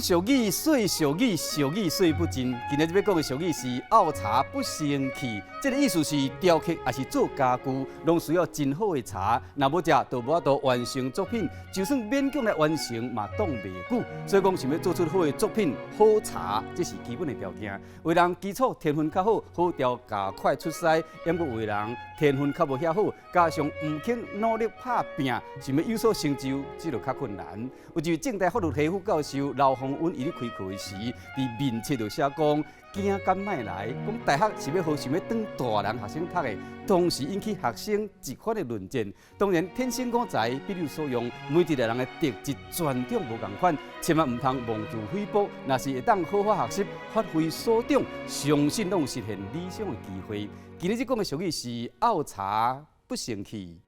俗語，說俗語，俗語說不盡。今仔日欲講的俗語是“漚柴不成器”，這个意思是雕刻抑是做家具，攏需要真好的柴，若無這就無法度完成作品。就算勉強來完成，嘛擋袂久。所以講，想欲做出好的作品，好柴這是基本的條件。有人基礎天分較好，好雕較快出師；毋過有的人天分較無遐好，加上毋肯努力拍拚，想欲有所成就，這就較困難。有一位政大法律系副教授劉宏恩，伊咧開課時，佇面冊就寫講：驚敢莫來，講大學是欲予想欲當大人學生讀的，同時引起學生一番的論戰。當然，天生我材必有所用，每一个人的特質專長無仝款，千萬毋通妄自菲薄。若是會當好好學習，發揮所長，相信攏有實現理想的機會。今日這講的俗語是“漚柴不成器”。